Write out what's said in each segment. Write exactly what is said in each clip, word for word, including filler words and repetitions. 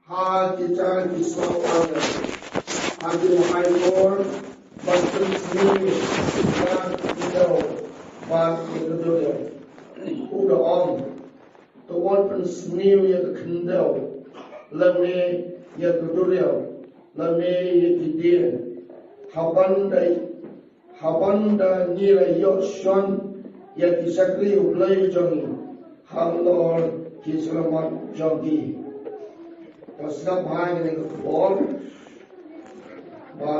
Ha kita ki saw angel ha ki la ai bor ban pynsniew ïa ka khyndew bad ïa ka duriaw. U da ong, to wat pynsniew ïa ka khyndew lane ïa ka duriaw lane ïa ki dieng, haba ngi la ïoh shon ïa ki shakri U Blei jong ngi halor ki shyllangmat jong ki. Ka sngap bha ïa kane ka khubor ba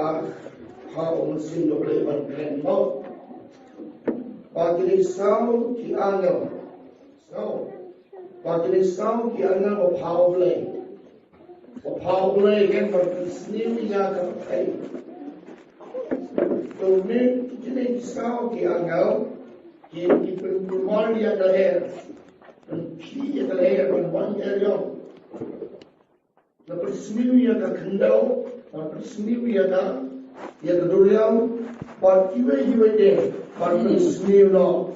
ha u Mynsiem U Blei ban kren mo. Ba kine saw ki angel. So, ba kine saw ki angel ba pha U Blei. Ba pha U Blei ken ban pynsniew ïa ka pyrthei. To mynta kine ki saw ki angel ki, ki pynkulmar ïa ka lyer. Pynkhih ïa ka lyer ban wan ïa ka lyer. Ban pynsniew ïa ka khyndew, ban pynsniew ïa ka, ïa ka duriaw, bad kiwei kiwei de, ban pynsniew noh.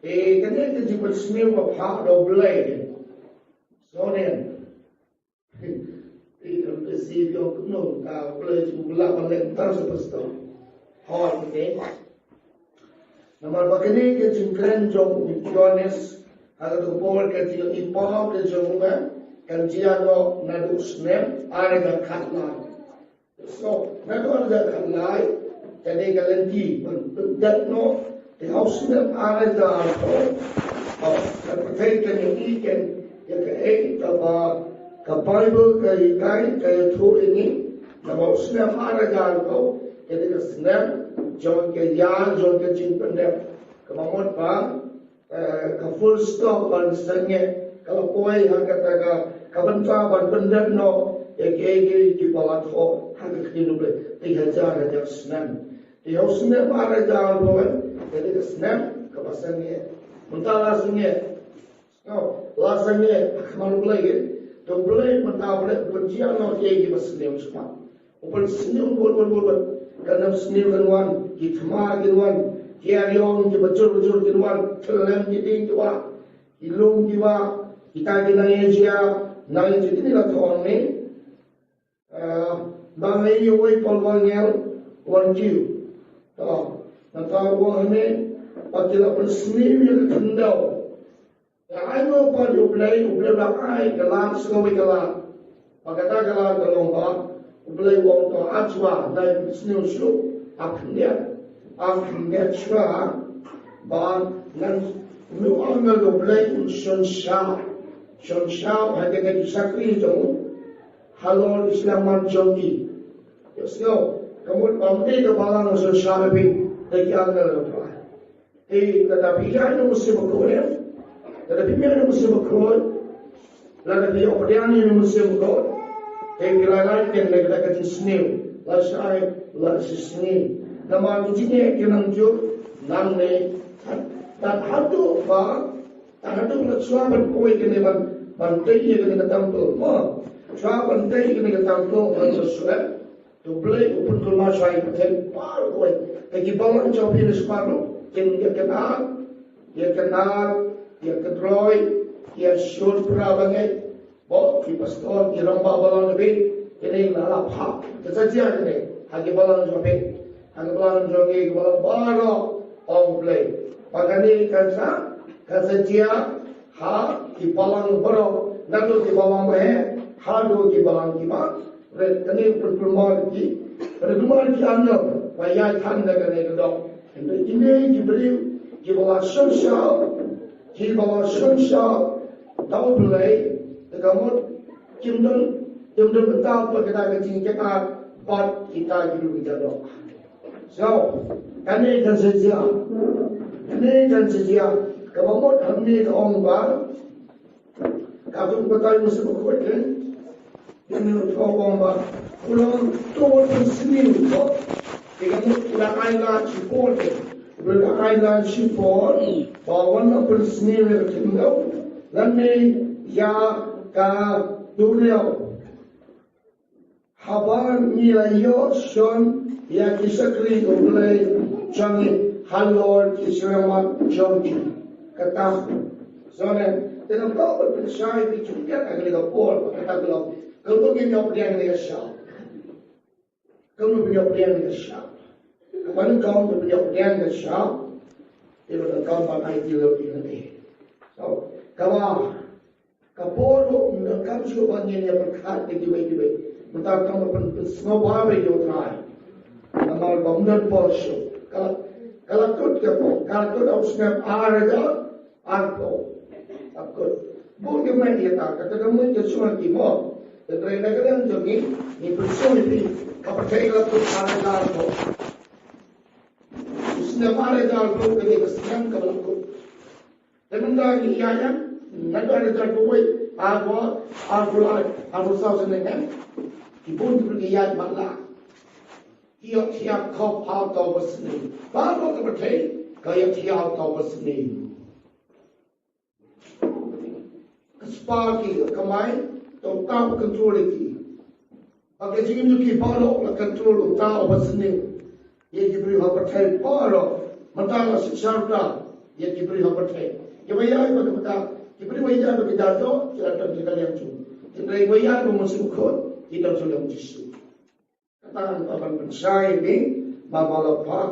Eh, kane ka jingpynsniew ba pha U Blei. So then, eh, ka si biang kumno ka Blei jingpynlah ban leh tang sa pastor. Hoi, kane. Namar ba kane ka jingkren jong u Ïoannis ha ka por ka jingïohi paw ka jong u, kan jia noh naduh snem ar hajar khatlai. So, naduh ar hajar khatlai, kane ka lynti ban pynjot noh, te ha u snem ar hajar arphew, ka pyrthei kan ïohi ïa kaei kaba ka Baibl ka hikai, ka ïathuh ïa ngi, namar u snem ar hajar arphew, kane ka snem jong ka ïa, jong ka jingpyndep. Kaba mut ba, eh, ka full stop ban sangeh, ka la poi ha kata ka, ka bynta ban pyndep noh ïa kiei kiei kiba la thoh ha ka ktien U Blei, te hajar hajar snem. Te ha u snem ar hajar arphew, kane ka snem kaba sangeh. Mynta la sangeh. Nga, la sangeh ha khmat U Blei, te U Blei mynta U Blei u pynjia noh ïa kiba sniew shakhmat. U pynsniew bun bun bun bun. Ka nep sniew kan wan, ki thma kin wan, ki ariong kiba jur jur kin wan, kylleng ki dieng ki wah, ki lum ki wah, kita ki nongïaid jia, nongïaid jia kine la thoh ne. Ah, ba ngi ïa uwei u palwangel wan kiew. To, nangta u ong hangne, ba ki la pynsniew ïa ka khyndew. Ïa ai nguh pat ïa U Blei, U Blei u la ai ka lad, sa kawei ka lad. Ba kata ka lad ka long ba U Blei u ong to, ach wa, nai pynsniew shuh, ap khyndiat, ap khyndiat shuwa, ba ngan, u ong U Blei un shon shap, shon shap ha kine ki shakri jong u. Halor ki shyllangmat jong ki. Ïohsngew, ka mut ba ym dei ka balang u shon shap ïa phi da ki angel ba phra. Te lada phi ïaid na u Mynsiem Bakhuid, lada phi ïaid na u Mynsiem Bakhuid, lada phi ïoh pdiang ïa u Mynsiem Bakhuid, te phi la lait keiñ na kata ka jingsniew, la shai, la shisngi. Namar ki jingeh ki nang jur nangne, tad haduh ba Tang haduh la shuwa ban poi kane ban, ban tei ïa kane ka temple. Mo. Shuwa ban tei ïa kane ka temple ban sa shuwa. To Blei u pynkulmar shuwa ïa ka pyrthei baroh kawei. Te ki balang jong phi ne shuwa ruh kin ïa kynad, ïa kynad, ïa kynroi, ïa shun pra bangeit. Mo, ki pastor, ki rangbah balang jong phi, kine la la phah. Ka sa jia kine ha ki balang jong phi, ha ki balang jong ngi, ki balang baroh, ong U Blei. Ba kane kan sa, kan sa jia ha ki balang baroh, naduh ki balang baheh haduh ki balang kiba rit. Kane pynkulmar ki, pynkulmar ki angel ba ïaid than da kane ka doh. Hynrei kine ki briew kiba la shonshah, kiba la shonshah da U Blei, te ka mut kim don, kim don bynta pat kita ki jingkynad bad kita ki briew ki jadok. So, kane kan sa jia, kane kan sa jia. Kaba mut hangne ka ong ba, katkum kata u Mynsiem Bakhuid keiñ, kane u thoh u ong ba u long to wat pynsniew, to. Te ka mut u la ai lad shipor keiñ, u la ai lad shipor ba wan la pynsniew ïa ka khyndew lane ïa ka duriaw. Haba ngi la ïoh shon ïa ki shakri U Blei jong ngi halor ki shyllangmat jong ki. Kata. Sonen, Te nangta ban pynshai ïa phi jingmut ïa kane ka por, kata ka long, ka long ngin ïoh pdiang ïa ka shap. Ka long ngin ïoh pdiang ïa ka shap. Ka ban kong ban ïoh pdiang ïa ka shap. Te ban kong ban ai ki lo ki lane. So, kaba ka por ruh ngin ïoh kam shuh ban ngin ïa pyrkhat ïa kiwei kiwei. Mynta tang ban pyn, pynsngewbha ïa U Trai. Namar ba mynta por shuh. Ka la, ka la kut ka por, ka la kut ha u snem ar hajar arphew. Akut. Bun ki met ïa ta, kata ka mut ka shuwa ki mo. Hynrei na ka liang jong ngi, ngi pynshoi phi, ka pyrthei ka la kut ar hajar arphew. Snem ar hajar arphew ka dei ka snem kaba la kut. Te mynta ngi ïa ïa, naduh ar hajar arphew wei, arphew, arphew lai, arphew saw snem. Ki bun ki briew ki ïaid matlah. Ki ïohthiah khop ha uta u basniang. Baroh ka pyrthei, ka ïohthiah ha uta u basniang. Ka spah ki, ka kamai, to tang control ïa ki. Ba ka jingim jong ki baroh la control uta u basniang. Ïa ki briew ha pyrthei baroh, mynta la shisha ruh ïa ki briew ha pyrthei. Kiba ïai ba ka, ki briew ba ïai ba ka jaitbynriew, ki la don ki ka liang jong. Hynrei ba ïai ba mynsiem bakhuid, ki don sha u Jisu. Kata ka ban pynshai ïa phi, ba ba la phah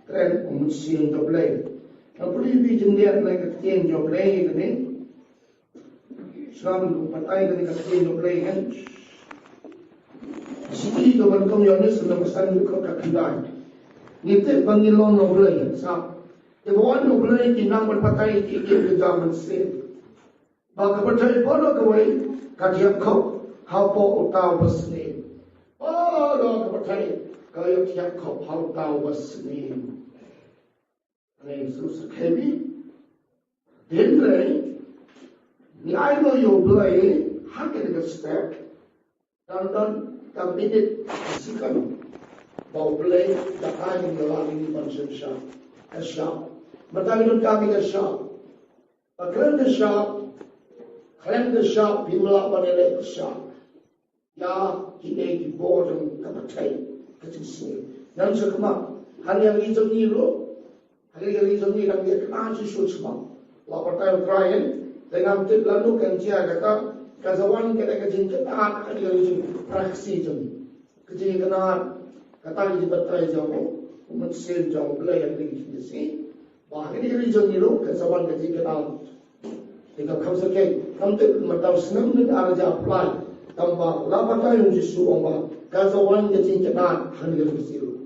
kren u Mynsiem jong U Blei. Nga pule ïa phi jingdiat na ka ktien jong U Blei kane. Sngewbha ban batai kane ka ktien jong U Blei kan. Shithi ka ban kong Ïoannis lynnong ba san dkhot ka khyndai. Ngi tip ba ngi long na U Blei, sa. Te ba wan na U Blei ki nang ban batai ki ki ka jam mynsiem. Ba ka pyrthei baroh kawei ka ïohthiah khop hapoh uta u basniang. Baroh ka pyrthei ka ïohthiah khop ha uta u basniang. Ane su sa khebi. Hynrei ngi ai nguh ïa U Blei ha kane ka step. Don don ka minit ka second ba U Blei da ai ïa ngi la ïa ngi ban shim shap. Ka shap. Mynta ngi donkam ïa ka shap. Ba khlem ka shap, khlem ka shap, phim lah ban ïaleh ka shap ïa kine ki bor jong ka pyrthei, ka jingsniew. Ngan sa khmat, hangne ha ri jong ngi ruh, ha ri, ha ri jong ngi nang ïa ka jingsniew shuh shuh. La batai U Trai, te ngam tip lano kan jia kata, ka sa wan kata ka jingkynad ha ri, ha ri jong ngi, pra ka sngi jong ngi. Ka jingkynad, kata ka jingbatai jong u, u Mynsiem jong U Blei ha kine ki sngi. Ba ha kine ki ri jong ngi ruh kan sa wan ka jingkynad. Te ka kham sa kei, kam tip mynta u snem nin ar hajar arphew lai. Tangba la batai u Jisu u ong ba kan sa wan ka jingkynad ha kine ki ri jong ngi ruh.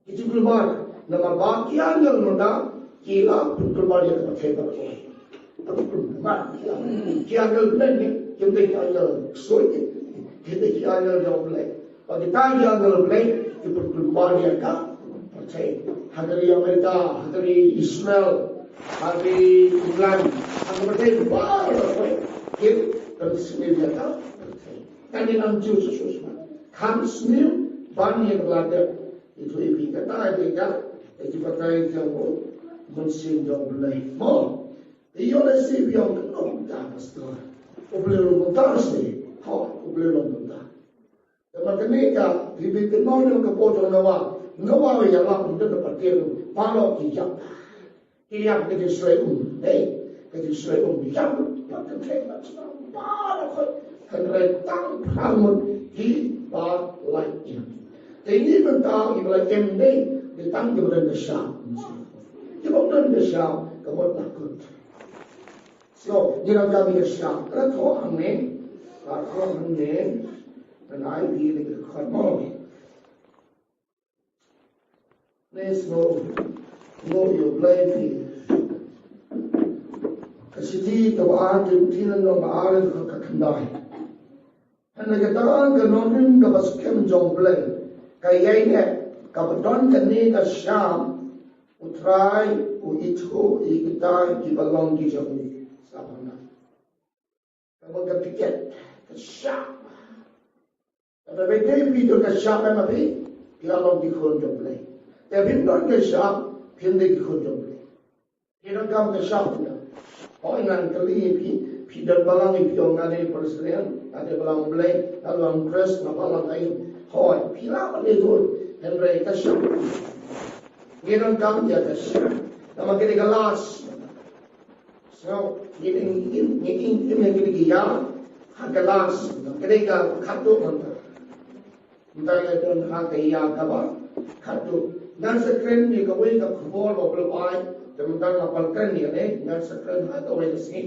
Ki jingkulmar, namar ba ki angel mynta ki la pynkulmar ïa ka pyrthei baroh. Ki angel Blei ne, kim dei ki angel ksuid, ki dei ki angel jong U Blei. Ba kita ki angel Blei ki pynkulmar ïa ka pyrthei. Ha ka ri Amerika, ha ka ri Israel, ha ka ri England, ha ka pyrthei baroh ki pynsniew ïa ka pyrthei. Kane nang ju susu sma. Kan sniew ban ïa ka la dep. Itu ibi kata ïa ka, ïa ki batai jong u Mynsiem jong U Blei. Mo. Ïoh lehse phi ong kumno mynta pastor. U Blei u long kumta seh. Ho, U Blei u long kumta. Te ma kane ka, phi, phi kynmaw ïa ka por jong Noah. Noah u ïalap mynta na pyrthei baroh ki ïap. Ki ïap ka jingshlei um. Hei, ka jingshlei um ïap. Ïap ka khlem ba shnong baroh khoit. Hynrei tang phra ngut kiba la ïap. Te ngi mynta kiba la ïap dei, dei tang kiba don ka shap. Kiba ym don ka shap, ka mut la kut. So, ngi donkam ïa ka shap. Ka la thoh hangne, ka la thoh hangne, ka la ai ïa ka khot mo. Ne sngew, sngew ïa U Blei phi. Ka shithi kaba ar Timothy lynnong ba ar dkhot ka khyndai. Hynrei kata ka nongrim kaba skhem jong U Blei ka ïaineh, kaba don kane ka shap, U Trai u ithuh ïa kita kiba long ki jong u. Sngap hangne. Kaba ka tiket, ka shap. Kata ba dei phi don ka shap, em, phi, phi la long ki khun jong U Blei. Te phim don ka shap, phim dei ki khun jong U Blei. Phi donkam ka shap phi. Hooid ngan kylli phi, phi don balang, phi ong nga dei Presbyterian, nga dei balang U Blei, nga dei balang Khrist, nga balang ai. Hooid, phi lah ban dei khun, hynrei ka shap. Ngi donkam ïa ka shap. Namar ka dei ka last. Ngi ïeng, ngi ïeng, ngi ïeng ïa kine ki ïa ha ka last, ka dei ka khatduh mynta. Mynta ngi don ha ka ïa kaba khatduh. Ngan sa kren ïa kawei ka khubor ba u Blei u ai, te mynta nga pan kren ïa kane, ngan sa kren ha kawei ka sngi.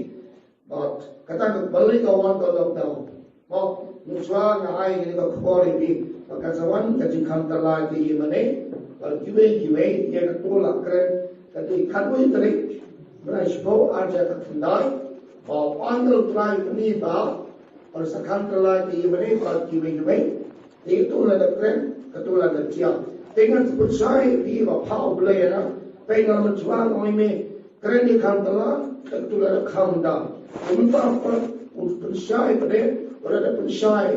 Bad kata ka balei ka wan ka lockdown. Mo, mynshuwa nga ai kane ka khubor ïa phi ba kan sa wan ka jingkham tyllai ka ïing mane, bad kiwei kiwei, ïa kata la kren, ka dei khatwei tarik bnai shiphew, ar hajar khatkhyndai, ba u angel u Trai u pyni ba kan sa kham tyllai ka ïing mane, bad kiwei kiwei, ïa kata la da kren, kata la da jia. Te ngan sa pynshai ïa phi ba pha u Blei ïa nga, te ngan mynshuwa nga ong ïa me, kren ïa kham tyllai, kata la da kham da. Te mynta pat u pynshai pat de, u la da pynshai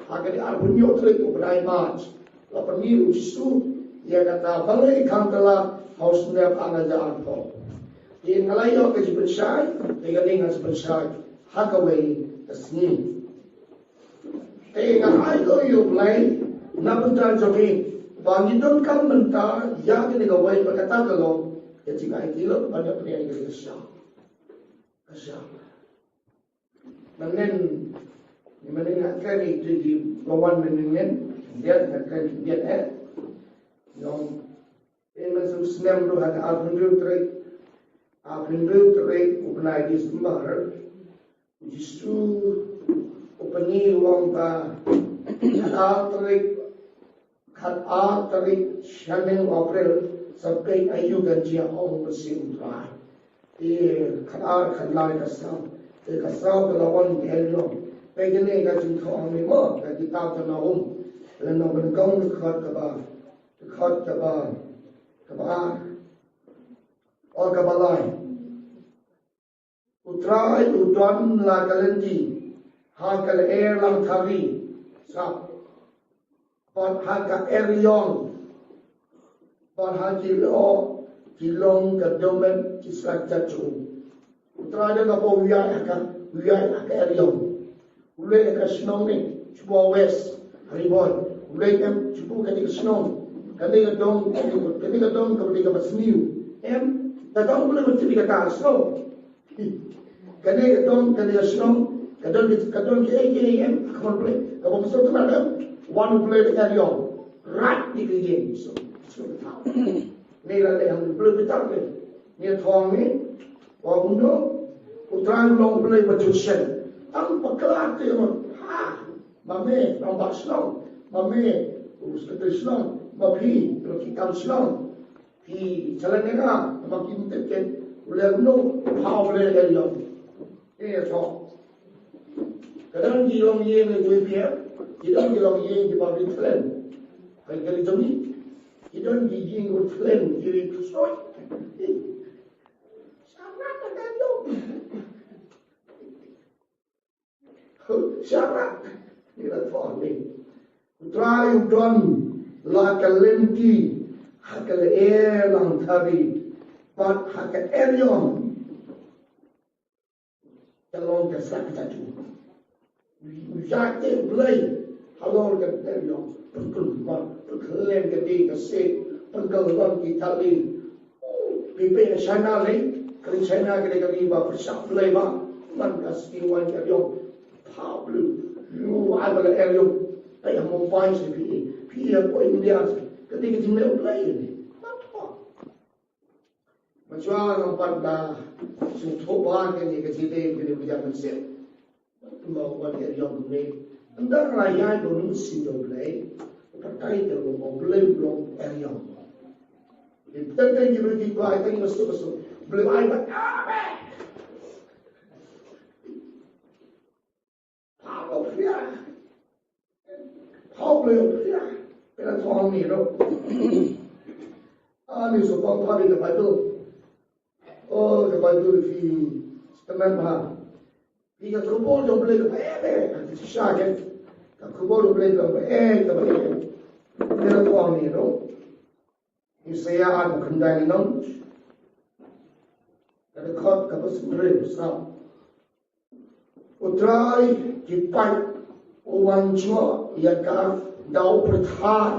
ha ka dei arphew hynñiew tarik u bnai March. La pyni u Jisu ïa kata balei kham tyllai ha u snem ar hajar arphew. Te nga la ïoh ka jingpynshai, te kane ngan sa pynshai ha kawei ka sngi. Te nga ai nguh ïa u Blei na bynta jong ngi ba ngi donkam mynta ïa kane kawei ba kata ka long ka jingai kylluid ban ïa pynïaid ka sha. Ka sha. Mynnin, mynnin nga kren ïa ki ba wan mynnin, ïa nga kren ïa eh. Nong, eh, mynta u snem ruh ha ka arphew hynriew tarik, arphew hynriew tarik u bnai December, u Jisu u pyni u ong ba khatar tarik, khatar tarik shaneng April, sa peit aïu kan jia, ong u Mynsiem u Trai. Te khatar, khatlai, khatsaw, te khatsaw ka la wan ka eriong. Peit kane ka jingthoh hangne mo, ka kitab ka Nahum, ka Nahum ka dkhot kaba, dkhot kaba, kaba ar, o kaba lai. U Trai u don la ka lynti ha ka lyer langthari, sa, bad ha ka eriong, bad ha ki lyoh ki long ka dohmed ki sla jatjung. U Trai da kaba u ïaid ha ka, u ïaid ha ka eriong. U leit ha ka shnong ne, shuwa west, ha Ri Bhoi. U leit em, shuwa kane ka shnong. Kane ka dong, kane ka dong kaba dei kaba sniew. Em, da ka u leit ba tip ïa kata ka shnong. Kane ka dong, kane ka shnong, ka don, ka don kiei kiei em, ka wan Blei, kaba mynsiem tynnad em, wan Blei da ka eriong. Rat ïa ka ïing, so, so, ne la leh hangno Blei bitar ne. Ne thong ne, wa uno, u Trai u long Blei ba jong shen. Tang bakla te mo, ha, ma me, nongbah shnong, ma me, u sekretari shnong, ma phi, u ki kam shnong. Phi challenge ïa nga, namar kim tip ken, u leh kumno, ha u leh ïa ka eriong. Ïa, so. Ka don ki longïing ki Y P F, ki don ki longïing kiba ri thlen. Ka ri jong ngi, ki don ki ïing ri thlen, ki ri ksuid. Sharak ka don. Sharak. Ngi la thon ni. U Trai u don la ka lynti ha ka lyer langthari bad ha ka eriong. Ka long ka sla ka jatu. U ïaid te Blei halor ka eriong. Pynkulmar, pynkhlem ka ding ka siej, pynkyllon ki thali. Phi peit ha China lei, ka ri China ka dei ka ri ba pyrshah Blei ba man ka sngi wan ka eriong. Pha Blei, ïa ai ba la eriong. Peit ha Mumbai seh phi, phi ïa poi India seh, ka dei ka jingleh Blei ne. Namar pha. Mynshuwa ngam pat da sngewthuh ba kane ka jingdei kane ka jingmynsiem. Kumba u wan eriong kumne. Ynda la ïaid ba u nud shisha ïa U Blei, u pyrthei te u ong ba U Blei u long eriong. Te teng teng ki briew ki kwah, teng ki ba suk ba suk. U Blei u ai ba, amen. Power of prayer. Power of prayer. Pynban thong ni ro. Ani so pang pang ka Bible. Oh, ka Bible phi statement ba. Phi ka khubor jong U Blei kaba eh, eh, ka shisha ke. Ka khubor U Blei kaba eh, kaba eh. Pynban thong ni ro. Isaïah arphew khyndai lynnong. Ka dkhot kaba hynriew, sa. U Trai ki paid u wan jngoh ïa ka da u pyrthai.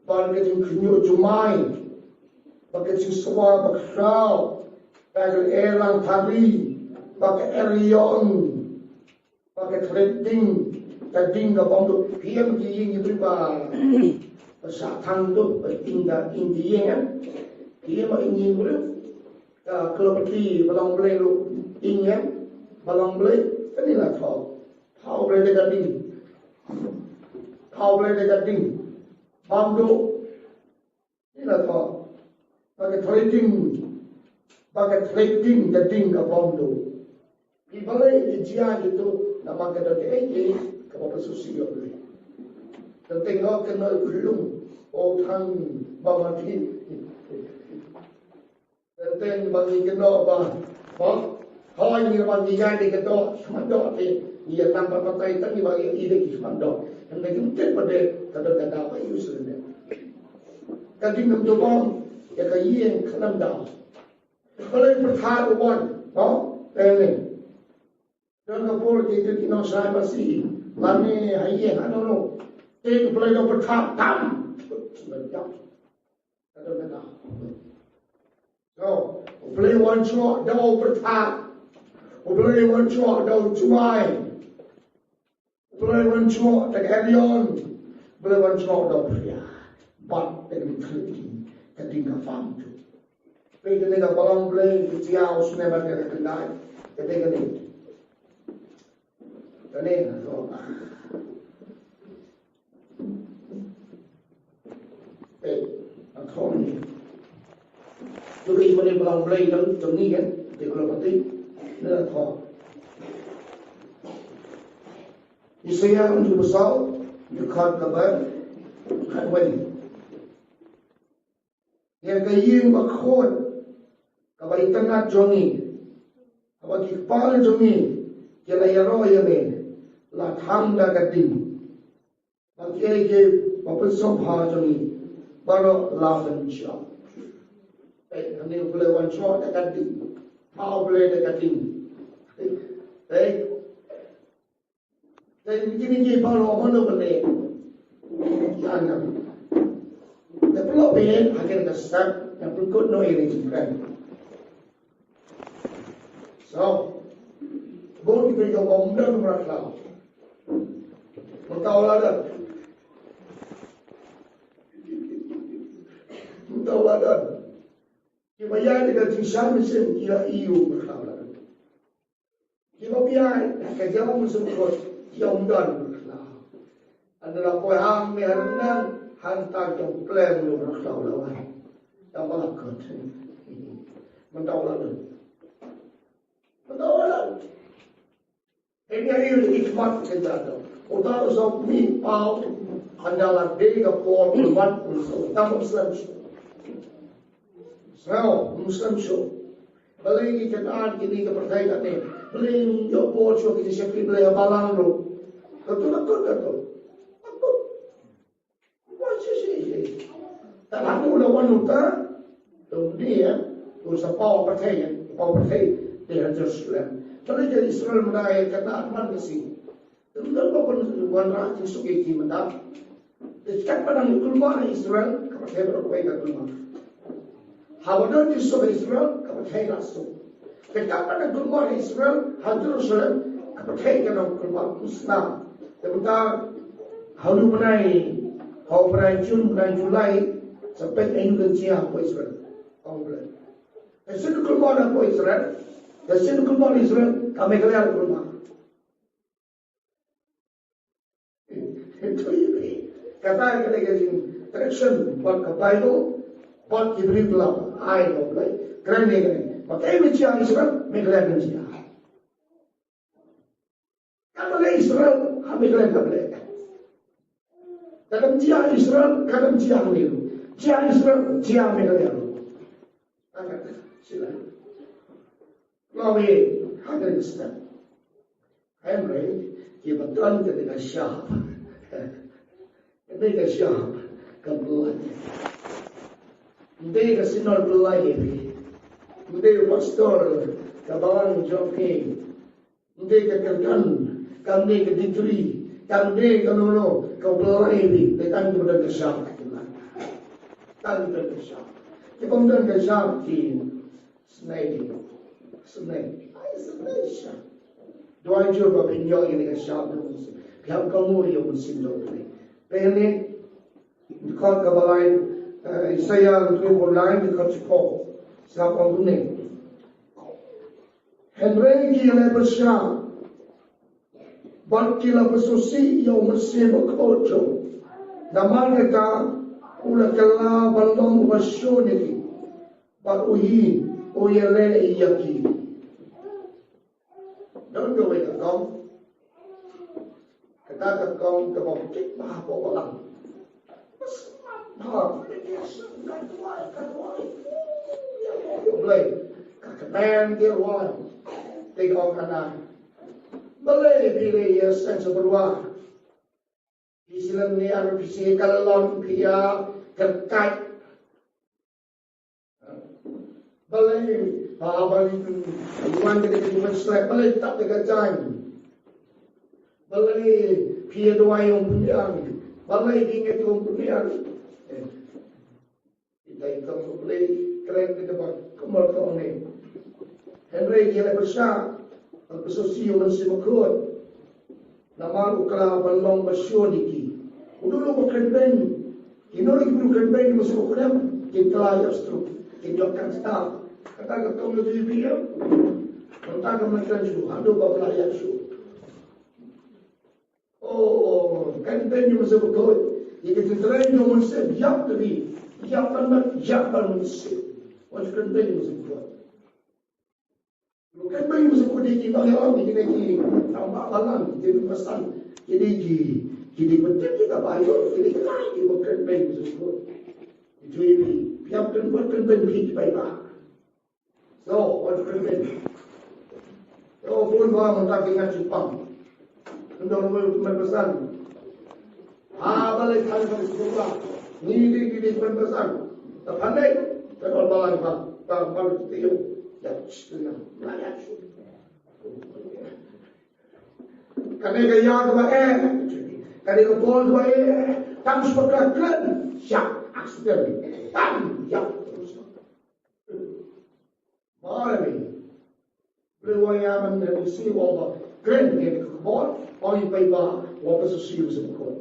Bad ka jingkhynñiuh jumai, bad ka jingswa bakhraw, Ka Erlang Thari, ba ka Erion, ba ka Thledding, ka ding ka bom duh. Phi ïam ki ïing ki briew ba, ba shah thang duh, ba ing ka ing ki ïing em. Phi ïam ba ing ïing briew. Ka Klopati, ba long Blei ruh ing em, ba long Blei, kane la thoh. Thoh Blei da ka ding. Thoh Blei da ka ding. Bom duh. Ni la thoh. Ba ka Thledding, ba ka Thledding, ka ding ka bom duh. Phi balei ki jia kito, namar ka don kaei kaei kaba pynsusi ïa U Blei. Teng teng o kynnoh u khyllung, o thang ba ma ki. Teng teng ba ngi kynnoh ba, ba, hooid ngi ba ngi ïaid da ka doh, khmat doh te, ngi ïa nang pat batai tang ngi ba ngi ïa da ki khmat doh. Hynrei kim tip ba dei ka don ka daw ba ïa u syriem. Ka ding ym tubom ïa ka ïing khlem daw. Balei pyrkhat u wan, no? Teng teng. Don ka por ki, ki, ki nongshai masi lane ha ïing ha no no. Te U Blei u pyrkhat tam. Ka don ka daw. So, U Blei wan shuwa da u pyrkhat. U Blei wan shuwa da u jwai. U Blei wan shuwa da ka Erion. U Blei wan shuwa da u Phria. Bad da ka ding, ka ding ka bom duh. Peit kane ka balang Blei, ka jia u snem bad ka khyndai. Kane kane. Kane ka so. Peit, ka thoh ni. Jong i mane balang Blei dang jong ngi kan, te Klopati. Ne ka thoh. Isaïah hynriew phew saw, dkhot kaba khatwei. Ïa ka ïing bakhuid kaba itynnad jong ngi, kaba ki kpa jong ngi ki la ïaroh ïa me, la thang da ka ding. Ba kiei kiei ba pynsngewbha jong ngi baroh la pynshong. Ei, hangne U Blei wan shuwa da ka ding. Pha U Blei da ka ding. Ei, ei. Te kine ki ba lo mano bane. Ki anam. Te plo be ha kane ka step na pun kot no ere jingkren. So, bun ki pynjong ba ym don mrad khlaw. Mynta u la don. Mynta u la don. Kiba ïaid da ka jingshem mynsiem ki la ïoh mrad khlaw la don. Kiba ïaid da ka jingmut mynsiem kut, ki ym don mrad khlaw. Ynda la poi hangne ha ryngeng, hangta ki ym pleng ruh mrad khlaw la wan. Ïa ba la kut. Mynta u la don. Mynta u la don. Hynrei ïa i khmat ka jaka. Uta u sop mih paw. Ynda la dei ka por pynban u sop. Tam u slem shuh. Sngewbha u slem shuh. Balei ngi kynad kine ki pyrthei kane? Balei ngi ïoh bor shuh ki shakri Blei ha balang ruh? Katu la kut katu. La kut. Wan shisha. Te lada u la wan uta, to dia u sa paw pyrthei, paw pyrthei te ha Jerusalem. Te lada Israel mynta ïa kata man ka sngi. Te mynta ba pyn wanrah jingsuk ïa ki mynta. Te katba dang kulmar ha Israel, ka pyrthei baroh kawei ka kulmar. Haba don jingsuk ha Israel, ka pyrthei la suk. Te katba dang kulmar ha Israel, ha Jerusalem, ka pyrthei ka dang kulmar, musnam. Te mynta ha u bnai, ha u bnai Jun, bnai July, sa peit aïu ka jia hapoh Israel. Ong Blei. Te sien kulmar hapoh Israel, te sien kulmar Israel, ka Meghalaya kulmar. Kata ka dei ka jingdirection bad ka Baibl bad ki briew ba la ai ha U Blei. Kren ne kren. Ba kaei ba jia ha Israel, Meghalaya kan jia. Kata leh Israel ha Meghalaya ka Blei. Kata jia ha Israel, kata jia ha Meghalaya. Jia ha Israel, jia ha Meghalaya. Kata sila. Lawi, ha ka Israel. Hynrei kiba don kane ka shap. Kane ka shap ka Blei. Ym dei ka synod Blei ïa phi. Ym dei u pastor ka balang jong phi. Ym dei ka kyrdan, kam dei ka degree, kam dei ka nono, ka Blei ïa phi. Dei tang kiba don ka shap ka Blei. Tang kiba don ka shap. Kiba ym don ka shap ki snei. Sngewbha, ai sngewbha sha. Duwai jur ba phin ïoh ïa ka shap jong u Mynsiem. Phi hap kohnguh ïa u Mynsiem jong U Blei. Phi ne, dkhot kaba lai, eh, Isaiah twenty-four nine, dkhot shiphew. Sngap ong kumne. Hynrei ki ïaleh pyrshah bad ki la pynsohsih ïa u Mynsiem Bakhuid jong u. Namar kata u la kylla ban long uba shun ïa ki. Bad u hi u ïaleh ïa ki. Don kawei ka kong. Kata ka kong kaba kit bha hapoh balang. Ba smat bha. Ka duwai, ka duwai. Ïa Blei. Ka kmen ki duwai. Te ka ong, Hana, balei phi leh ïa seng sa byrwa? Phi shu leh ne ar phi shu ka lon phi ïa kyrkhat. Balei, ha, balei, wan ka dei ka jingpynslek, balei tap da ka jaiñ. Balei phi ïa duwai ïa u pynbiang. Balei phi ngeit ïa u pynbiang. Eh, kita ïa ka U Blei kren ka ba kumba ka ong ne. Hynrei ki ïaleh pyrshah, bad pynsohsih ïa u Mynsiem Bakhuid. Namar u kylla ban long ba shun ïa ki. U dei u ba kren beiñ. Kino ki briew kren beiñ, u Mynsiem Bakhuid em, kin kylla ïa u stroke, kin ïoh cancer. Kata ka kong na jong phi em. Mynta ka mynta shu haduh ba la ïa shu. Oh, oh, kren beiñ u Mynsiem Bakhuid. Ïa ka jingkren jong u Mynsiem, ïap da phi. Ïap ban mat, ïap ban Mynsiem. Wan kren beiñ u Mynsiem Bakhuid. Kan ba ïoh suk ki nongïalam, ki ne ki nongbalang, ki nongbasan, ki ne ki, ki ne ki ba ïoh, ki ne ki lai, ki ba kren beiñ suk. Ki jui bi, biang kren, ba kren beiñ ki bai ba. So, what kren beiñ? So, phone ba, mata ki ngat chipang. Ynda ruh u pynpasan. Ha, balei than ka sekolah. Ngi dei, ngi dei pynpasan. Te phan dei, te don balei ba, ba, ba, te yo. Ya, shkena, la ya, shkena. Kane ka ya kaba eh. Kane ka bol kaba eh. Tang shu ba kren. Ya, accident. Tang, ya. Ba la ni. Blei wa ïa man da ni si wa ba kren ne ka bor, ong i pai ba wa pynsusi u Mynsiem Bakhuid.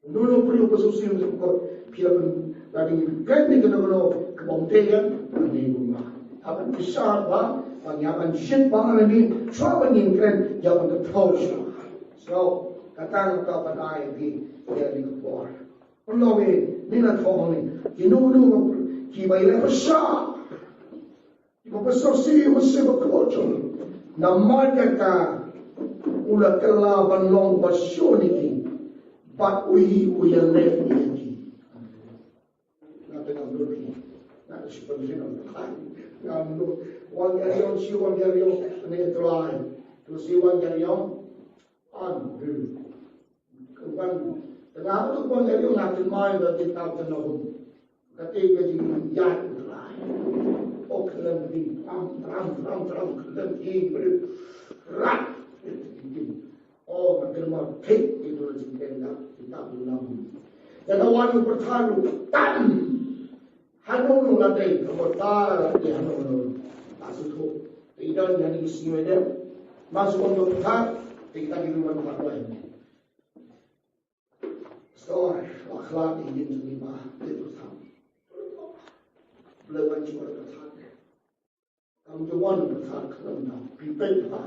Nunu pri u pynsusi u Mynsiem Bakhuid, phi la pyn, la ni kren ne ka nunu ka bom te ya, la ni bu ma. Aban pisa ba, ba ïa ban shit ba la ni, shuwa ba ni kren, ïa ban ka thor shuwa. So, kata ka ba dai bi, ïa ni ka bor. Pynlong i, ni na thong ni, ki nunu, ki ba ïa pisa. Ba pynsusi u Mynsiem Bakhuid jong u. Namar kata u la kylla ban long ba shun ïa ki. Bad u hi u ïaleh ïa ki. Nga te ngam lut hi. Nga te shu pynshim ngam lut. Ngam lut. Wan ïa riong, shi wan ïa riong. Ane Trai. Tu shi wan ïa riong. An. Wan. Tengah tu wan ïa riong nga te mai ba te tau te nahum. Kata ka jingïaid U Trai. O khlem ding, tram, tram, tram, tram, khlem ding, beri rat. O, makin ma thik itu la jingkren da, kita bilang. Kata wan u pyrthai u tan. Hanu nu la dei, ka pyrthai la dei hanu nu. Ta su thu. Ti don yani ki sngewdem. Masuk wan u pyrthai, ti kita ki ruan pyrthai. Sor, wa khlad ïa ïing jong ngi ba, te tu tham. Blei wan jingwan ka thad. Kam jingwan ka thad ka lam da, pi peit ba.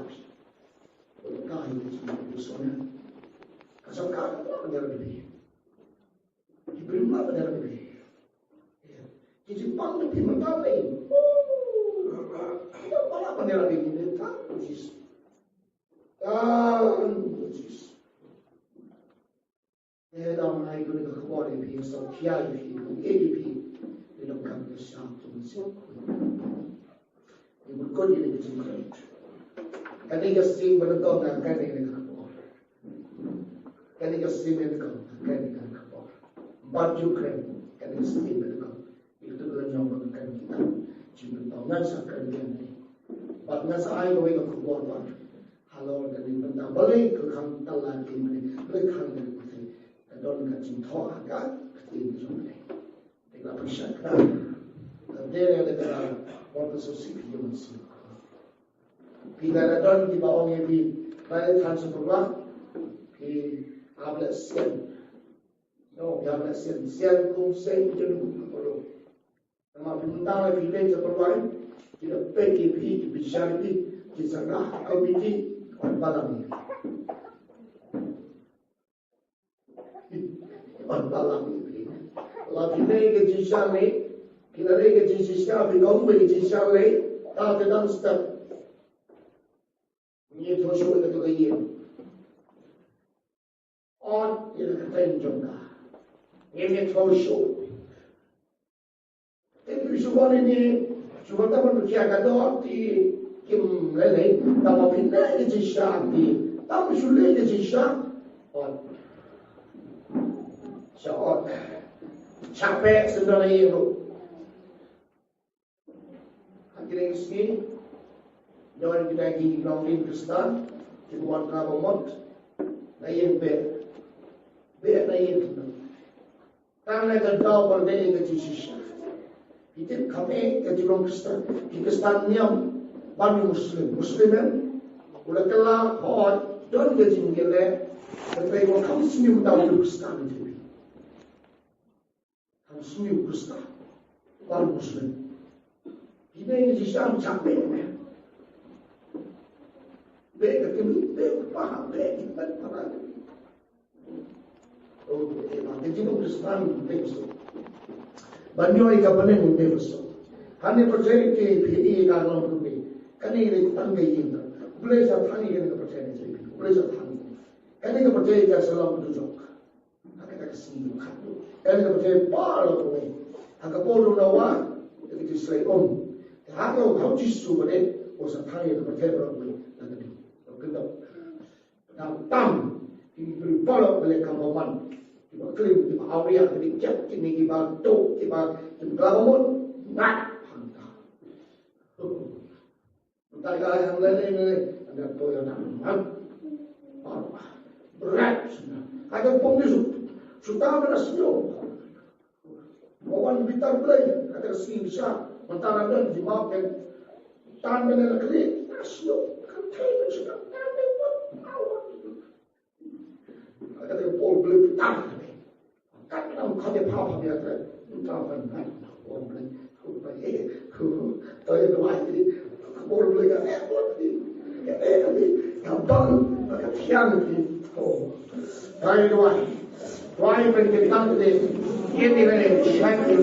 Ka ïa jingwan ka sor. Ka sor ka ka ba nya bi. Ki prim la ba nya bi. Ki jingpang da pi ma ka lei. Ka ba la ba nya bi ni ka jis. Ka jis. Te da ngai kane ka khubor ïa phi, sa khia ïa phi, kum ïa phi, ïa donkam ka shap jong u Mynsiem. Ïa phi kane ka jingkren. Kane ka sien ba donkam na kane ka khubor. Kane ka sien ba donkam na kane ka khubor. Bad Ukraine, kane ka sien ba donkam. Ïa kata ka la ñiaw ba ka kren kita. Jingpynpaw ngan sa kren kane. Bad ngan sa ai kawei ka khubor ba halor kane bynta balei ka khang tala ki mane. Balei ka khang kane pyrthei. Ka don ka jingthoh ha ka ktien jong kane. Te ka la pynshai kane. Ka dei ne ka la wan ka sosik ki jong si. Phi la don kiba ong ïa phi, ba la than sha pyrwa, phi hap leh sian. No, phi hap leh sian, sian kum sian jadu. Namar phi mynta la phi leh sha pyrwa, ki la peit ïa phi, ki bishar ïa phi, ki sa rah ka phi, ki wan balang ïa phi. Ban balang ïa phi. La phi leh ka jingshisha leh, phi la leh ka jingshisha, phi ong ba ka jingshisha leh, ta te dang step. Ngi thoh shuh ïa kato ka ïing. Ot ïa ka kyrteng jong ka. Ngi thoh shuh. Te phi shu wan ïa ngi, shu wan tang ban khia ka dor te kim lei lei, tang ma phi leh ka jingshisha te, tang shu leh ka jingshisha. Ot. Sha ot. Sha peh sendal ïa ruh. Ha kine ki sngi, don kita ki nongrim Khristan, ki wan na ba mot, na ïing beh. Beh na ïing. Tang na ka daw ban leh ka jingshisha. Ki tip kham eh ka jinglong Khristan. Ki Khristan niam ban ïa Muslim. Muslim em. U la kylla hoi don ka jingïaleh. Ka trei ko kham sniew da u Khristan. Kham sniew Khristan. Ban Muslim. Ki dei jingshisha chak beh. Beh ka kynduh, beh ka paha, beh ki pen para. Oh, eh, ma, ka jingim Khristan, beh ka suk. Ban ïoh ïa ka bneng, beh ka suk. Hangne pyrthei te phi ïohi ka long kumne. Kane dei tang ka ïing. U Blei sa tang ïa kane ka pyrthei ne jong phi. U Blei sa tang. Kane ka pyrthei ka sa long dujok. Ha kata ka sngi khatduh. Kane ka pyrthei baroh kawei. Ha ka por u Noah, ka dei slei um. Te ha ka, ha u Jisu ba dei, u sa tang ïa ka pyrthei baroh kawei. Ka dei. Ka dei. Tam tam, ki briew baroh ba leh kam bymman, kiba klim, kiba awria, kiba kiad, kine kiba tuh, kiba, kiba klam bymman, ngat hangta. Mynta ka ai hang lei lei lei, anda to ïa nang man. Baroh. Berat. Ada pun di su, suta mana sio. Bawan bitar Blei, kata ka sngi sha, mynta na don jingmap kan. Tan ban la klik, na shu, kan thei ban shu kan tan ban buat awak. Kata ka Paul Blei bitar. Kat lam khat ïa pha pha ïa kata. Mynta ban ngai, Paul Blei, Paul Blei, eh, Paul Blei, Paul Blei ka eh, Paul Blei ka eh, ka eh, ka bang, ka thiang, oh. Trai duwai. Trai pynkyntang te. Ïa te lane shan te.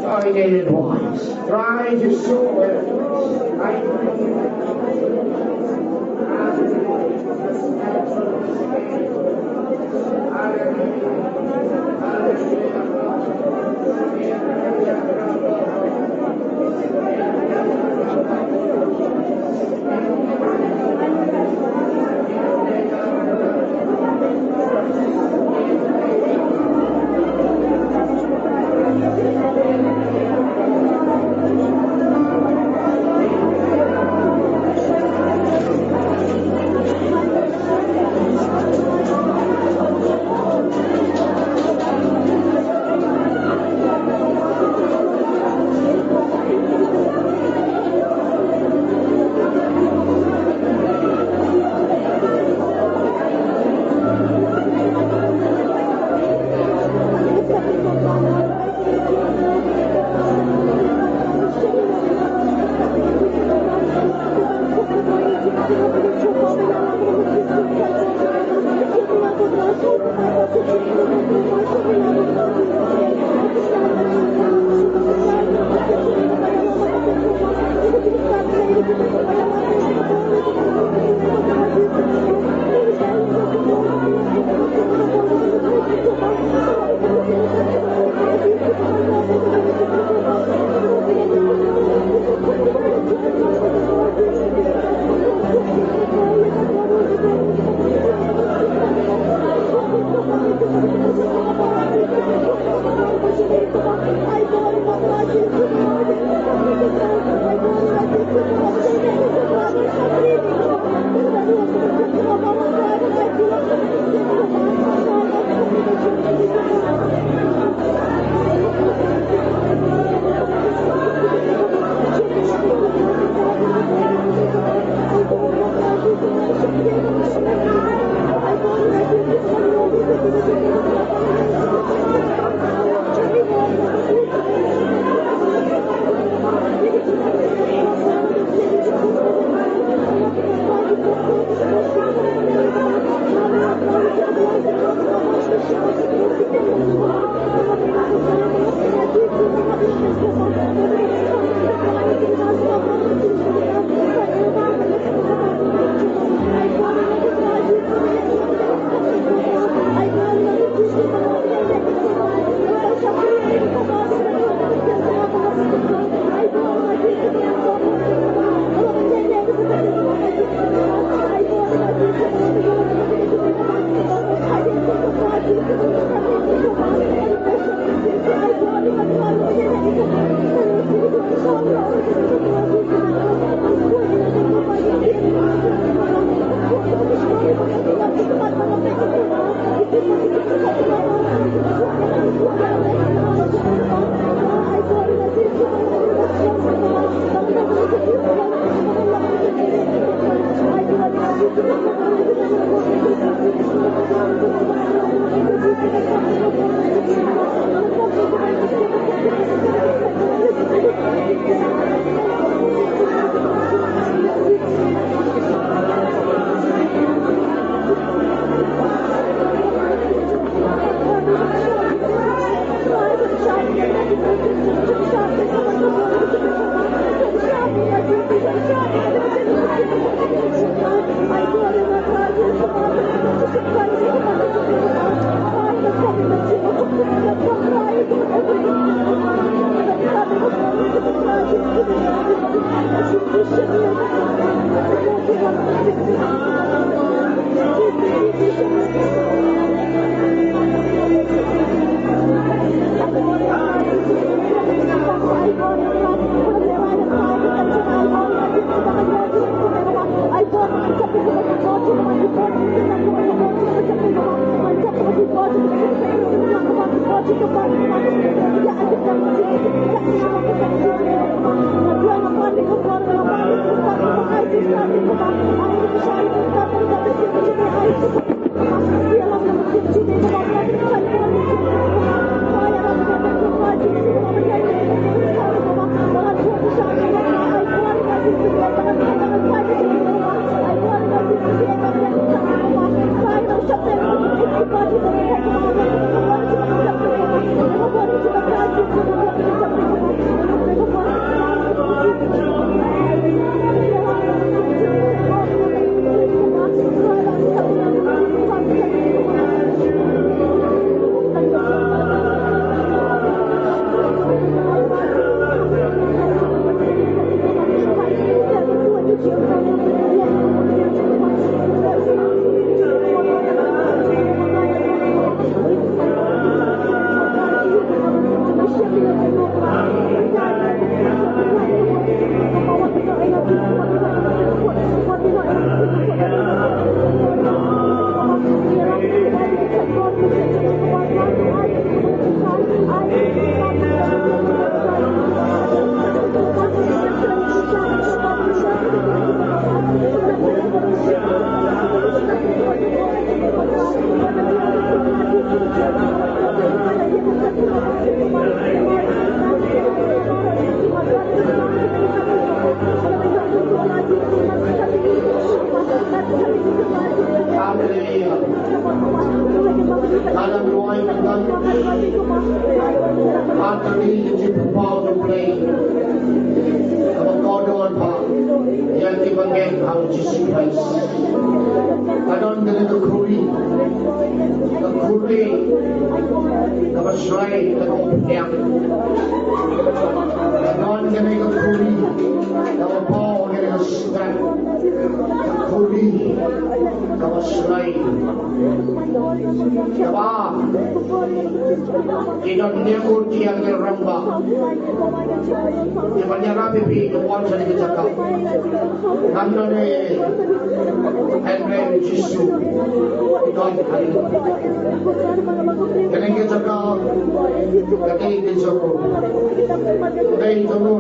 Trai ne duwai. Trai Jisu. Hallelujah. Ka dang duwai mynta. Ka dang ïa ka jingpynpaw jong U Blei. Kaba kordor ba ïa kiba ngeit ha U Jisu Khrist. Ka don kane ka khuri. Ka khuri kaba shlei, kaba pdiang. Ka don kane ka khuri kaba paw kane ka step. Ka khuri kaba shlei. Kaba ki don ne ko ki ïa rangbah. Ki ban ïarap ïa phi ban wan sha kane ka jaka. Ngan don ne Hynrei Jisu u don ha kane ka jaka. Ka dei ka jong u. Ka dei jong u.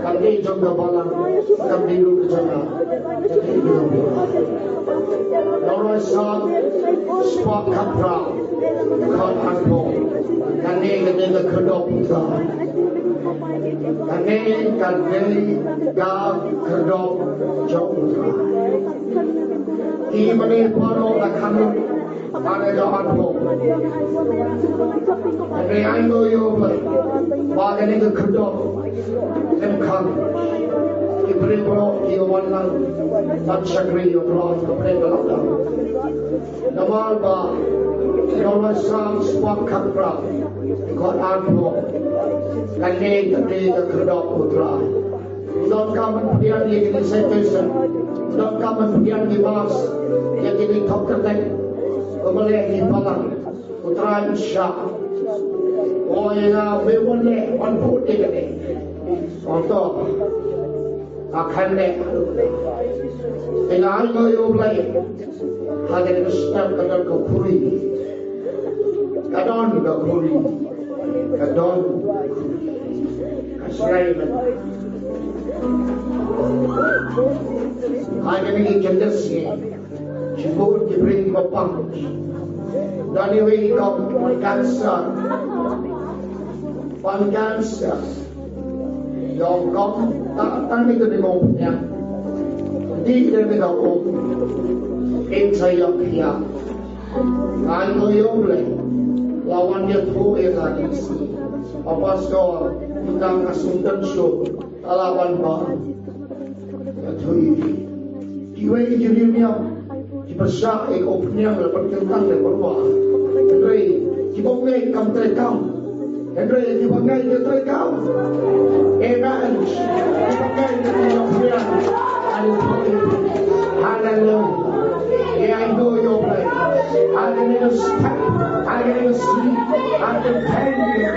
Ka dei jong ka balang. Ka dei ka jong u. Ka dei ka jong u. Nongrai sat spah khatphra. Khat arphew. Kane ka dei ka khyrdop u Trai. Kane ka dei ka khyrdop jong u Trai. Ki mane baroh la kham Hynrei ai nguh ïa U Blei ba kane ka khyrdop, em, khang ki briew baroh ki ïa wan lang ban shakri ïa U Trai ha kane ka lockdown. Namar ba ïa U Blei, Salm spah khatphra, dkhot arphew, kane ka dei ka khyrdop U Trai. Donkam ban pdiang ïa kine ki station, donkam ban pdiang ki bus, ïa kine ki thok kyrteng, ba leh ki palat, U Trai un shah. O ïa nga, me wan leh, wan bud ïa kane. Ong to, nga khlem leh. Te nga ai nguh ïa U Blei, ha kane ka step ka don ka khuri. Ka don ka khuri. Ka don ka khuri. Ka shlei ban. Ha kane ka khyndai sngi, shibun ki briew kiba pang. Don iwei i kong, cancer. Pang cancer. Ïa u kong, tang, tang ïa kane ka umphniang. Dei kane ka um. Im sa ïoh khia. Ai nguh ïa U Blei, la wan ïathuh ïa ka kine ki sngi. U pastor, mynta nga sngewdon shuh, ka la wan bam. Ïathuh ïa ki. Kiwei ki riewniam ki pyrshah ïa ka umphniang lane pynkyntang lane pynwah. Hynrei kiba ngeit kam treikam. Hynrei kiba ngeit ki treikam. Amen. Kiba ngeit ki treikam. Haleluya. Haleluya. Ïa, ai nguh ïa U Blei. Haleluya. Haleluya. Haleluya.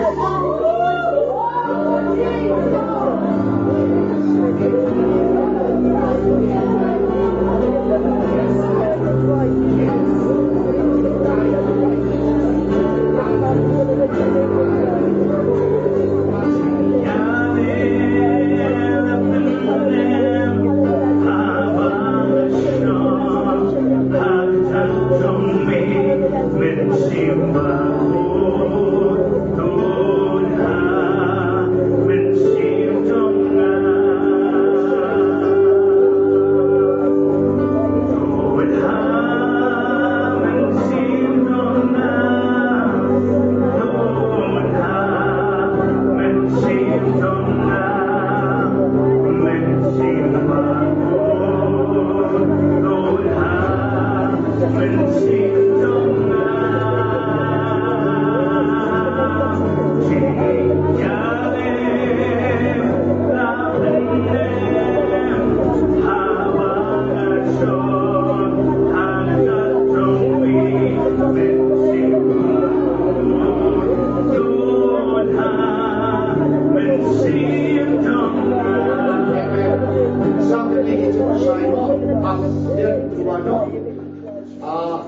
Ah,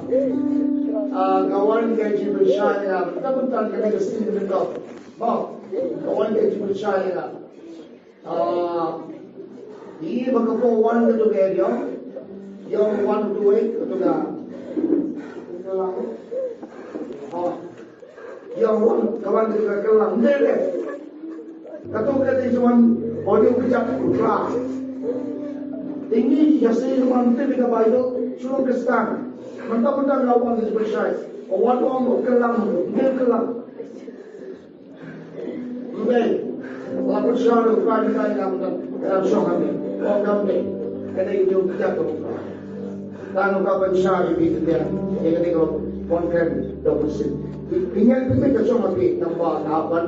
ah, ka wan ka jingpynshai ïa nga, mynta mynta kane ka sien mynta. Ba, ka wan ka jingpynshai ïa nga. Ah, ïa ba ka ko wan ka tu ka ïa, ïa wan tu wei ka tu ka. Ah, ïa wan ka wan ka tu ka kylla. Nde de. Ka tu ka dei jong wan wan ïa ka jingpynshai. Ini ïa se wan te ka Bible, shuwa Khristan. Mynta mynta ka wan ka jingpynshai. Wan wan ka kylla, nde kylla. Nde, la pynshai ruh ka dei ka kam ka, ka shong ha me. Ong kam dei. Ka dei ka jong ka jaka ruh. Tang ka pynshai ïa phi ka dei. Ïa ka dei ka ruh. Ong kam dei ka sien. Phi ngai phi ka shong ha me. Tang ba ka ban.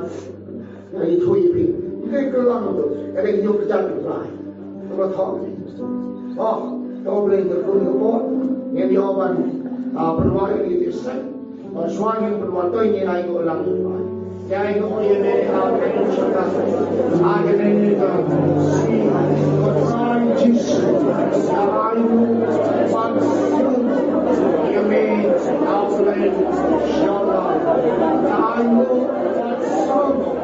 Ka ïathuh ïa phi. Nde ka lang ruh. Ka dei ka jong ka jaka ruh. Ka ba thok. Oh, ka Blei ka kun ka pon. Ngi ïoh ban. Ah, pynwai ïa ki sek. Ba shuwa ngin pynwatoi ngin ai nguh lang. Ngin ai nguh ïa me, ah, ka ïing sha ka. Ah, ïa me, ïa ka. Ko Trai Jisu. Ngin ai nguh ban sngewthuh ïa me, ah, Blei Shaddai. Ngin ai nguh ban sngewthuh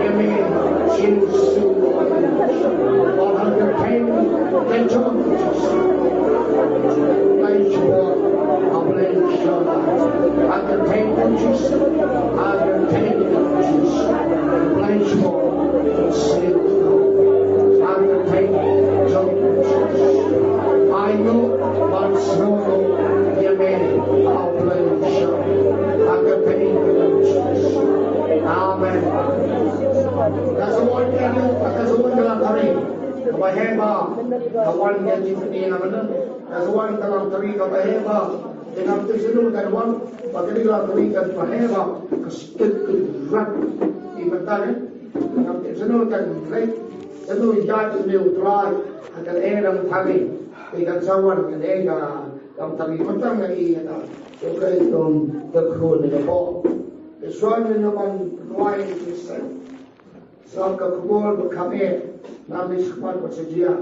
ïa me, Jisu. Ba ha ka kyrteng ka jong U Jisu. Blei Shaddai, Blei Shaddai. Ha ka kyrteng U Jisu, ha ka kyrteng U Jisu. Blei Shaddai, ha ka kyrteng ka jong U Jisu. Ai nguh ban sngewthuh ïa me, ha U Blei. Ka sa wan ka dei, ka sa wan ka Lantari kaba heh bha. Ka wan ka jingkitkhlieh na mynta. Ka sa wan ka Lantari kaba heh bha. Te ngam tip shano kan wan, ba ka dei Lantari kaba heh bha. Ka stet ka rat. Te mynta ne, ngam tip shano kan leit, shano ïaid ïa u Trai ha ka lyer Lantari. Te kan sa wan ka dei ka Lantari mynta nga ïa ka. Te ka ïa ka khun ka pok. Te shuwa ne ban rwai ki seng. Sngap ka khubor ba kham eh, namar shi khmat ba sa jia.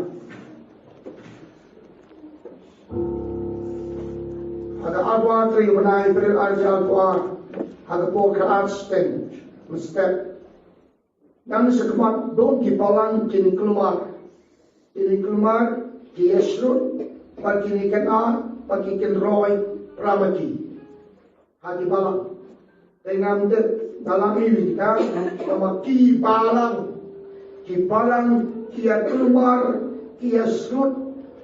Ha ka arphew tarik u bnai April ar hajar arphew ar, ha ka por khatar step mynstep. Namar shi khmat don ki balang kin kulmar, kin kulmar ki ïashlur, bad kin kynad, bad ki kynroi, para ma ki. Ha ki balang. Te ngam tip, balang ïa ka, tangba ki balang. Ki balang, ki ïa kulmar, ki ïashlur,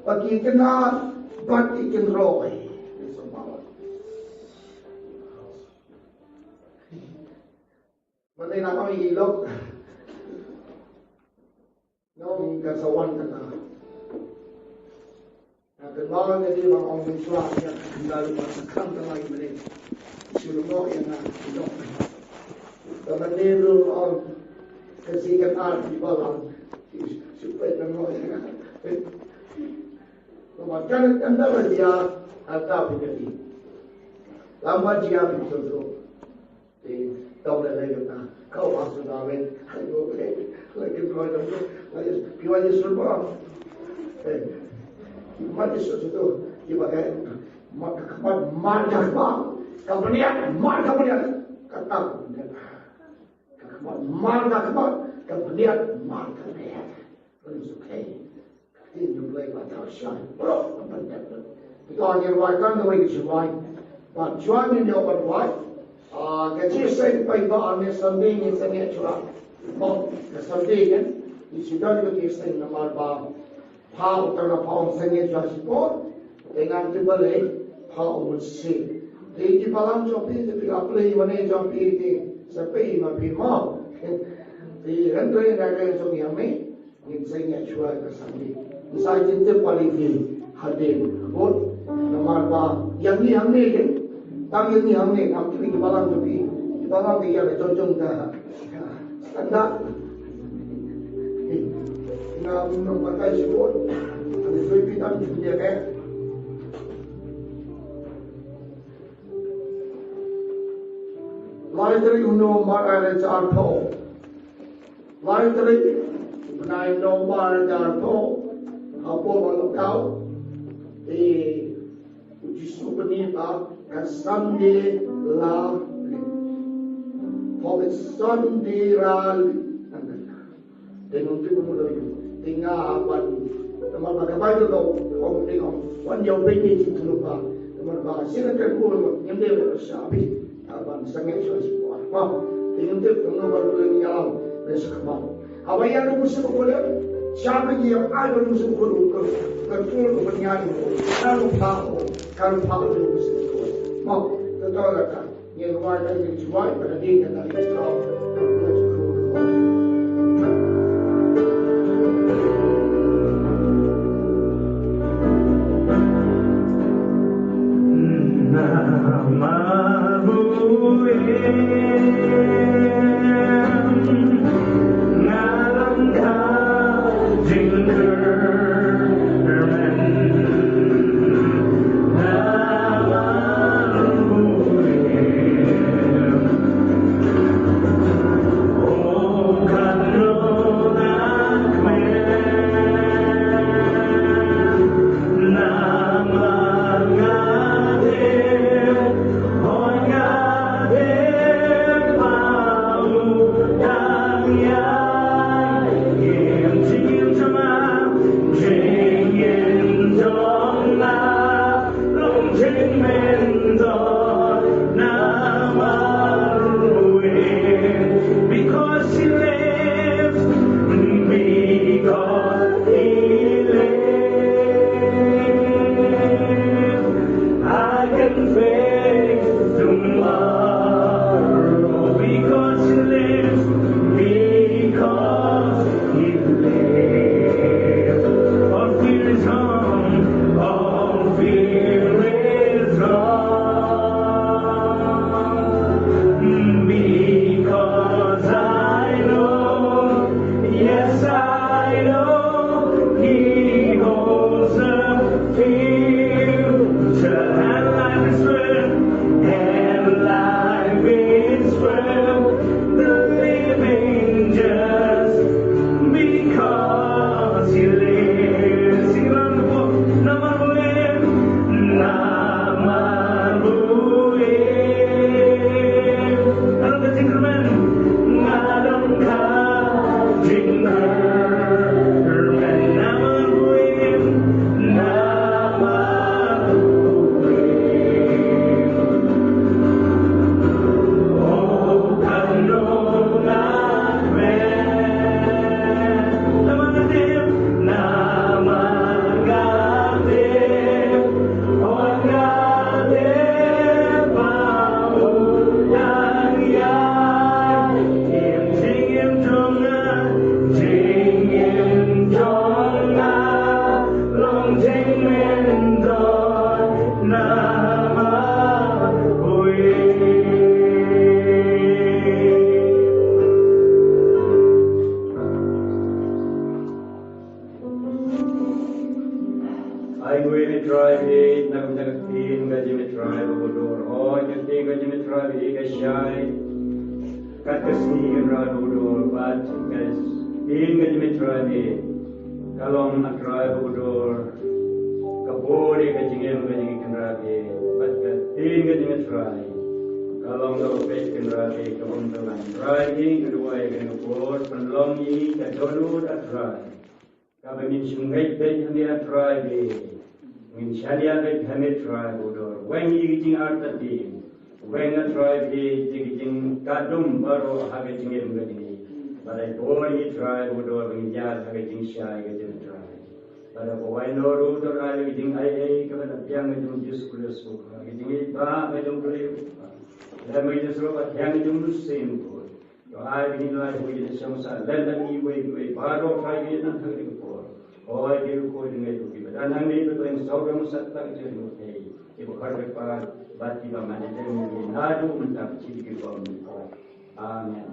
bad ki kynad, bad ki kynroi. Mynta nga ong ïa i lok. Nga ong ka sa wan kata. Nga kynmaw nga dei ban ong mynshuwa ïa ka kynda ruh ba sa kham ka lai mynne. Shu lyngngoh ïa nga i lok. Ka mynne ruh ong ka shu kynad ïa i balang. Shu peit lyngngoh ïa nga. Ka ba kan kan da ba jia, ata phi ka dei. Lama jia phi ka dei. Te, tau da lei kata, kau ha su da wen. Ayo, eh, lagi dua jam tu, lagi, phi wan ïa shu ba. Eh, phi wan ïa shu tu, phi ba, eh, mar ka khmat, mar ka khmat, ka bniat, mar ka bniat, kata ka bniat. Ka khmat, mar ka khmat, ka bniat, mar ka bniat. Ka ri su khei. Ka ktien jong U Blei ba tau shai. Bro, ka bniat. Kita ngi rwai kan da wei ki shu rwai. Ba shuwa ngin ïoh ban rwai. Ah, ka jingïaseng paidbah ne Sunday ngin seng ïa shuwa. Mo, ka Sunday kan. Ngi shu don ka jingïaseng namar ba pha u tang na pha ong seng ïa jua shipor. Te ngan tip balei pha u mut shi. Te ki balang jong phi te phi la plie mane jong phi te sa phi ma phi mo. Te hynrei na ka jong yang ni ngin seng ïa jua ka Sunday. Ngin sa jin tip balei phi hadien. Bud namar ba yang ni hangne ke. Tang yang ni hangne ngam tip ki balang jong phi. Ki balang te ïa la jong jong ka. Tanda. Nga nong makai sibut. Ani soi pi tam dia ke. Lai tarik u November ar hajar arphew. Lai tarik bnai November ar hajar arphew. Hapoh ba lockdown. Eh, U Jisu u pyni ba ka Sunday la leit. Hooid, Sunday la leit. Te ngi tip kumno ïa u. Te nga ban, namar ba ka Baibl ka ong, te ong, wan ïa u beiñ ïa ki khlur ba. Namar ba shisien ka khlur ba ngim dei ban sha beiñ. Ban sangeh shuwa shuwa. Ba te ngi tip kumno ba u Blei ngi ïalam ne sa khmat. Haba ïa u Mynsiem Bakhuid, sha ba ngi ïa ai ba u Mynsiem Bakhuid u ka, ka tul u ban ïa u, ka ruh pha u, ka ruh pha u u Mynsiem Bakhuid. Mo, ka to la ka, ngi ruh ai ka ngi ruh ai, ba ka dei ka na ka ka. Trai ba ka shai, kat ka sngi Kynrad ba u dor, bad ka ktien ka jong me Trai ba ka long, A Trai ba u dor, ka bor ïa ka jingim ka jong ngi Kynrad, bad ka ktien ka jong me Trai ka long kaba peit Kynrad, kaba ym tlang. Trai ba nga duwai ïa kane ka por, pynlong ïa ngi ka dohnud A Trai. Kaba ngin shym ngeit beit ha me A Trai ba ngin shaniah beit ha me Trai ba u dor. Weng ïa ki jingartatien, weng A Trai ba ïa ki jingkhatdum baroh ha ka jingim ka jong ngi. Bad ai bor ïa ngi Trai ba u dor ba ngin ïaid ha ka jingshai ka jong me Trai. Bad ai bor ïa ngi ruh Trai ïa ka jingaiei kaba na biang ka jong u Jisu Khrist, ka jingïeit ba ka jong u Blei. Lem ïa ngi ruh ka thiang ka jong u Mynsiem Bakhuid. To ai ba ngin lai ïa ka jingsngewsih lem bad ngi iwei pa iwei baroh, Trai, kiba don ha kane ka por. Oi, ki riewkhuid, ki nongïalam, kiba don hangne, kiba don sawdong satlak jong ngi, kiba khar bad kiba mane jong ngi naduh mynta bad sha ki bymjukut. Amen.